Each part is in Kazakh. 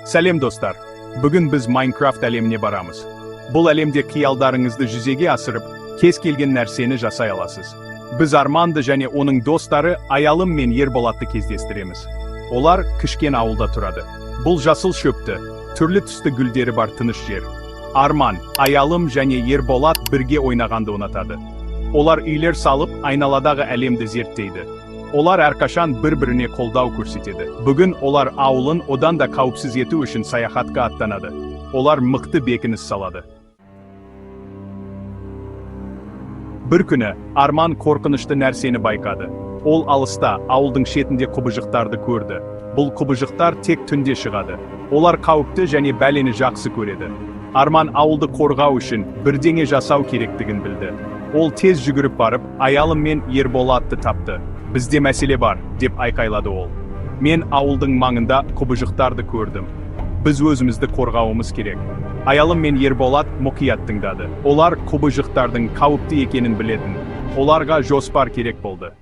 Сәлем, достар! Бүгін біз Майнкрафт әлеміне барамыз. Бұл әлемде қиялдарыңызды жүзеге асырып, кез келген нәрсені жасай аласыз. Біз Арманды және оның достары Аялым мен Ерболатты кездестіреміз. Олар кішкен ауылда тұрады. Бұл жасыл шөпті, түрлі түсті гүлдері бар тыныш жер. Арман, Аялым және Ерболат бірге ойнағанды ұнатады. Олар үйлер салып, айналадағы әлемді зерттейді. Олар әрқашан бір-біріне қолдау көрсетеді. Бүгін олар ауылын одан да қауіпсіз ету үшін саяхатқа аттанады. Олар мықты бекініс салады. Бір күні Арман қорқынышты нәрсені байқады. Ол алыста, ауылдың шетінде құбыжықтарды көрді. Бұл құбыжықтар тек түнде шығады. Олар қауіпті және бәлені жақсы көреді. Арман ауылды қорғау үшін бірдеңе жасау керектігін білді. Ол тез жүгіріп барып, Аялым мен Ерболатты тапты. «Бізде мәселе бар», – деп айқайлады ол. «Мен ауылдың маңында құбыжықтарды көрдім. Біз өзімізді қорғауымыз керек». Аялым мен Ерболат мұқият тыңдады. Олар құбыжықтардың қауіпті екенін білетін. Оларға жоспар керек болды.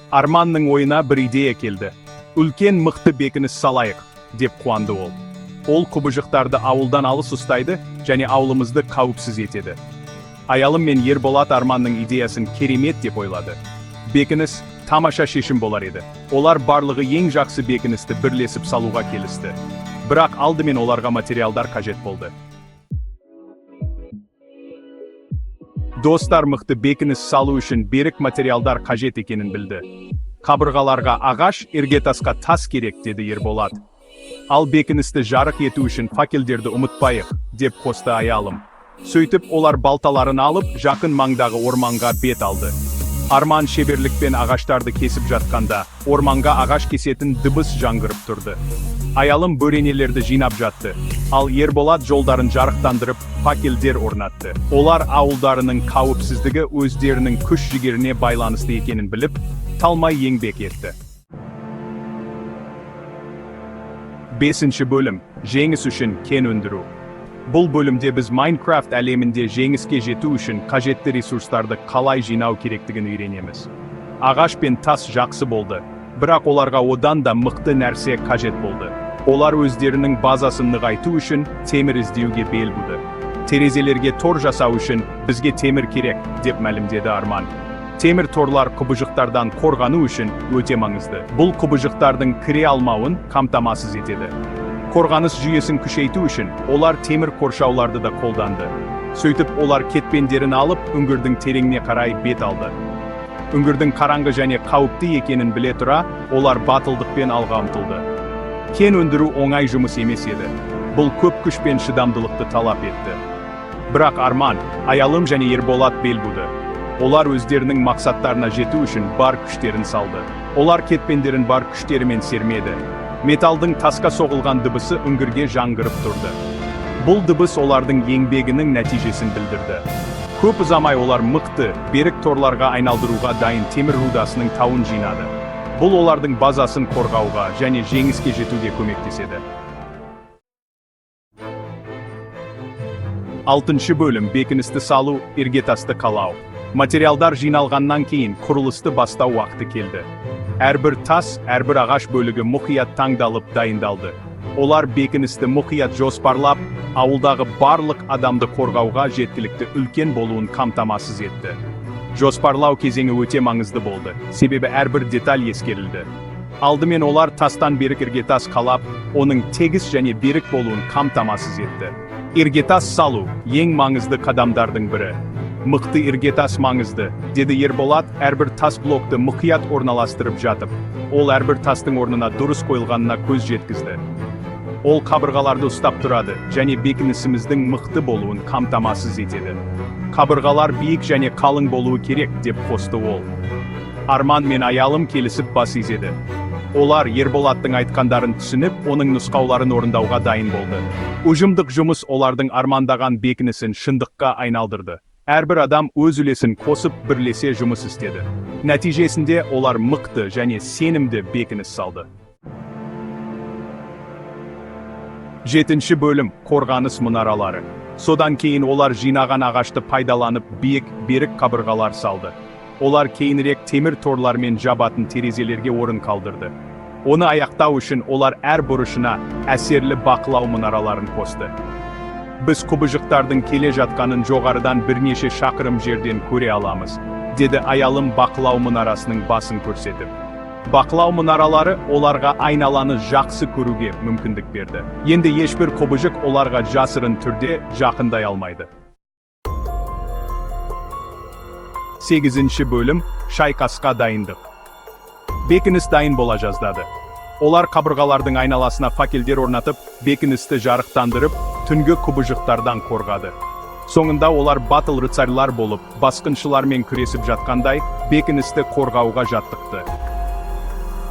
Арманның ойына бір идея келді. «Үлкен мықты бекініс салайық», – деп қуанды ол. «Ол құбыжықтарды ауылдан алыс ұстайды және ауылымызды қауіпсіз етеді». Аялым мен Ерболат Арманның идеясын керемет деп ойлады. Бекініс тамаша шешім болар еді. Олар барлығы ең жақсы бекіністі бірлесіп салуға келісті. Бірақ алдымен оларға материалдар қажет болды. Достар мықты бекініс салу үшін берік материалдар қажет екенін білді. «Қабырғаларға ағаш, іргетасқа тас керек», – деді Ерболат. «Ал бекіністі жарық ету үшін факелдерді ұмытпайық», – деп қосты Аялым. Сөйтіп олар балталарын алып, жақын маңдағы орманға бет алды. Арман шеберлікпен ағаштарды кесіп жатқанда, орманға ағаш кесетін дыбыс жаңғырып тұрды. Аялым бөренелерді жинап жатты, ал Ерболат жолдарын жарықтандырып, факелдер орнатты. Олар ауылдарының қауіпсіздігі өздерінің күш жігеріне байланысты екенін біліп, талмай еңбек етті. Бесінші бөлім: жеңіс үшін кен өндіру. Бұл бөлімде біз Майнкрафт әлемінде жеңіске жету үшін қажетті ресурстарды қалай жинау керектігін үйренеміз. Ағаш пен тас жақсы болды, бірақ оларға одан да мықты нәрсе қажет болды. Олар өздерінің базасын нығайту үшін темір іздеуге бел буды. «Терезелерге тор жасау үшін бізге темір керек», – деп мәлімдеді Арман. «Темір торлар құбыжықтардан қорғану үшін өте маңызды. Бұл құбыжықтардың кіре алмауын қамтамасыз етеді». Қорғаныс жүйесін күшейту үшін олар темір қоршауларды да қолданды. Сөйтіп олар кетпендерін алып, үңгірдің тереңіне қарай бет алды. Үңгірдің қараңғы және қауіпті екенін біле тұра, олар батылдықпен алға ұмтылды. Кен өндіру оңай жұмыс емес еді. Бұл көп күш пен шыдамдылықты талап етті. Бірақ Арман, Аялым және Ерболат бел буды. Олар өздерінің мақсаттарына жету үшін бар күштерін салды. Олар кетпендерін бар күштерімен сермеді. Металдың тасқа соғылған дыбысы үңгірге жаңғырып тұрды. Бұл дыбыс олардың еңбегінің нәтижесін білдірді. Көп ұзамай олар мықты, берік торларға айналдыруға дайын темір рудасының тауын жинады. Бұл олардың базасын қорғауға және жеңіске жетуге көмектеседі. Алтыншы бөлім: бекіністі салу, іргетасты қалау. Материалдар жиналғаннан кейін құрылысты бастау уақыты келді. Әрбір тас, әрбір ағаш бөлігі мұқият таңдалып дайындалды. Олар бекіністі мұқият жоспарлап, ауылдағы барлық адамды қорғауға жеткілікті үлкен болуын қамтамасыз етті. Жоспарлау кезеңі өте маңызды болды, себебі әрбір деталь ескерілді. Алдымен олар тастан берік іргетас қалап, оның тегіс және берік болуын қамтамасыз етті. Іргетас салу ең маңызды қадамдардың бірі. «Мықты іргетас маңызды», – деді Ерболат әрбір тас блокты мұқият орналастырып жатып. Ол әрбір тастың орнына дұрыс қойылғанына көз жеткізді. «Ол қабырғаларды ұстап тұрады және бекінісіміздің мықты болуын қамтамасыз етеді. Қабырғалар биік және қалың болуы керек», – деп қосты ол. Арман мен Аялым келісіп бас изеді. Олар Ерболаттың айтқандарын түсініп, оның нұсқауларын орындауға дайын болды. Ұжымдық жұмыс олардың армандаған бекінісін шындыққа айналдырды. Әрбір адам өз үлесін қосып, бірлесе жұмыс істеді. Нәтижесінде олар мықты және сенімді бекініс салды. Жетінші бөлім: қорғаныс мұнаралары. Содан кейін олар жинаған ағашты пайдаланып, биік, берік қабырғалар салды. Олар кейінірек темір торлармен жабатын терезелерге орын қалдырды. Оны аяқтау үшін олар әр бұрышына әсерлі бақылау мұнараларын қосты. «Біз құбыжықтардың келе жатқанын жоғарыдан бірнеше шақырым жерден көре аламыз», – деді аялым бақылау мұнарасының басын көрсетіп. Бақылау мұнаралары оларға айналаны жақсы көруге мүмкіндік берді. Енді ешбір құбыжық оларға жасырын түрде жақындай алмайды. Сегізінші бөлім: Шайқасқа дайындық. Бекініс дайын бола жаздады. Олар қабырғалардың айналасына факелдер орнатып, бекіністі жарықтандырып, түнгі құбыжықтардан қорғады. Соңында олар батыл рыцарьлар болып, басқыншылармен күресіп жатқандай, бекіністі қорғауға жаттықты.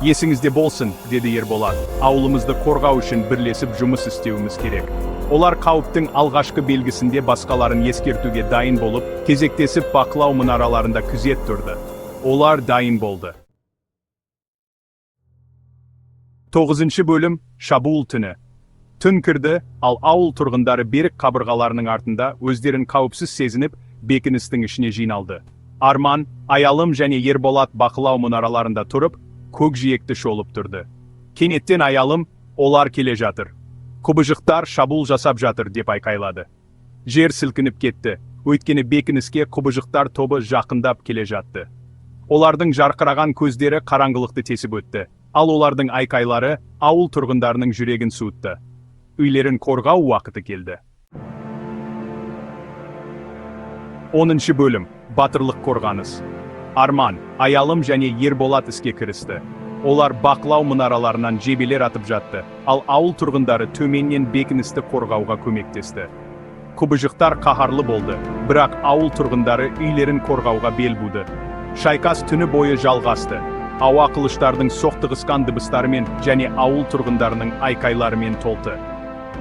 «Есіңізде болсын, – деді Ерболат, – ауылымызды қорғау үшін бірлесіп жұмыс істеуіміз керек». Олар қауіптің алғашқы белгісінде басқаларын ескертуге дайын болып, кезектесіп бақылау мұнараларында күзет тұрды. Олар дайын болды. Тоғызыншы бөлім: Шабуыл түні. Түн кірді, ал ауыл тұрғындары берік қабырғаларының артында өздерін қауіпсіз сезініп, бекіністің ішіне жиналды. Арман, Аялым және Ерболат бақылау мұнараларында тұрып, көкжиекті шолып тұрды. Кенеттен Аялым: «Олар келе жатыр. Құбыжықтар шабуыл жасап жатыр», – деп айқайлады. Жер сілкініп кетті, өйткені бекініске құбыжықтар тобы жақындап келе жатты. Олардың жарқыраған көздері қараңғылықты тесіп өтті, ал олардың айқайлары ауыл тұрғындарының жүрегін суытты. Үйлерін қорғау уақыты келді. 10-шы бөлім: Батырлық қорғаныс. Арман, Аялым және Ерболат іске кірісті. Олар бақылау мұнараларынан жебелер атып жатты, ал ауыл тұрғындары төменнен бекіністі қорғауға көмектесті. Құбыжықтар қаһарлы болды, бірақ ауыл тұрғындары үйлерін қорғауға бел буды. Шайқас түні бойы жалғасты. Ауа қылыштардың соқтығысқан дыбыстарымен және ауыл тұрғындарының айқайларымен толты.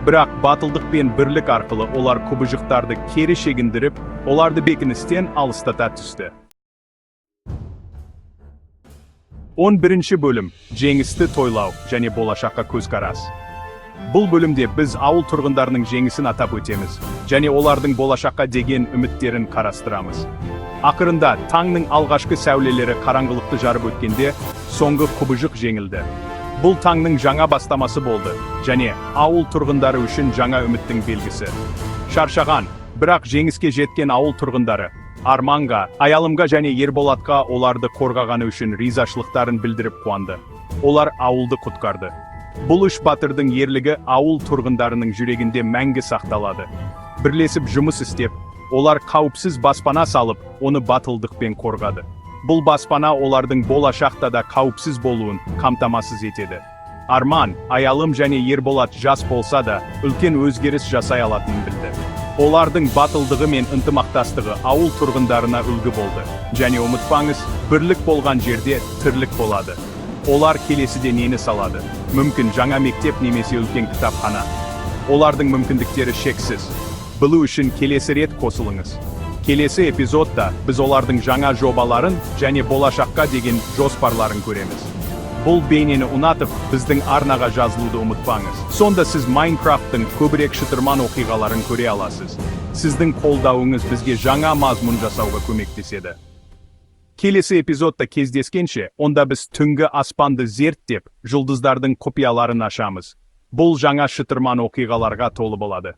Бірақ батылдық пен бірлік арқылы олар құбыжықтарды кері шегіндіріп, оларды бекіністен алыстата түсті. 11-ші бөлім: Жеңісті тойлау және болашаққа көзқарас. Бұл бөлімде біз ауыл тұрғындарының жеңісін атап өтеміз және олардың болашаққа деген үміттерін қарастырамыз. Ақырында таңның алғашқы сәулелері қараңғылықты жарып өткенде, соңғы құбыжық жеңілді. Бұл таңның жаңа бастамасы болды және ауыл тұрғындары үшін жаңа үміттің белгісі. Шаршаған, бірақ жеңіске жеткен ауыл тұрғындары Арманға, Аялымға және Ерболатқа оларды қорғағаны үшін ризашылықтарын білдіріп қуанды. Олар ауылды құтқарды. Бұл үш батырдың ерлігі ауыл тұрғындарының жүрегінде мәңгі сақталады. Бірлесіп жұмыс істеп, олар қауіпсіз баспана салып, оны батылдықпен қорғады. Бұл баспана олардың болашақта да қауіпсіз болуын қамтамасыз етеді. Арман, Аялым және Ерболат жас болса да, үлкен өзгеріс жасай алатынын білді. Олардың батылдығы мен ынтымақтастығы ауыл тұрғындарына үлгі болды. Және ұмытпаңыз, бірлік болған жерде тірлік болады. Олар келесіде нені салады? Мүмкін, жаңа мектеп немесе үлкен кітапхана. Олардың мүмкіндіктері шексіз. Білу үшін келесі рет қосылыңыз. Келесі эпизодта біз олардың жаңа жобаларын және болашаққа деген жоспарларын көреміз. Бұл бейнені ұнатып, біздің арнаға жазылуды ұмытпаңыз. Сонда сіз Майнкрафттың көбірек шытырман оқиғаларын көре аласыз. Сіздің қолдауыңыз бізге жаңа мазмұн жасауға көмектеседі. Келесі эпизодта кездескенше, онда біз түнгі аспанды зерттеп, жұлдыздардың құпияларын ашамыз. Бұл жаңа шытырман оқиғаларға толы болады.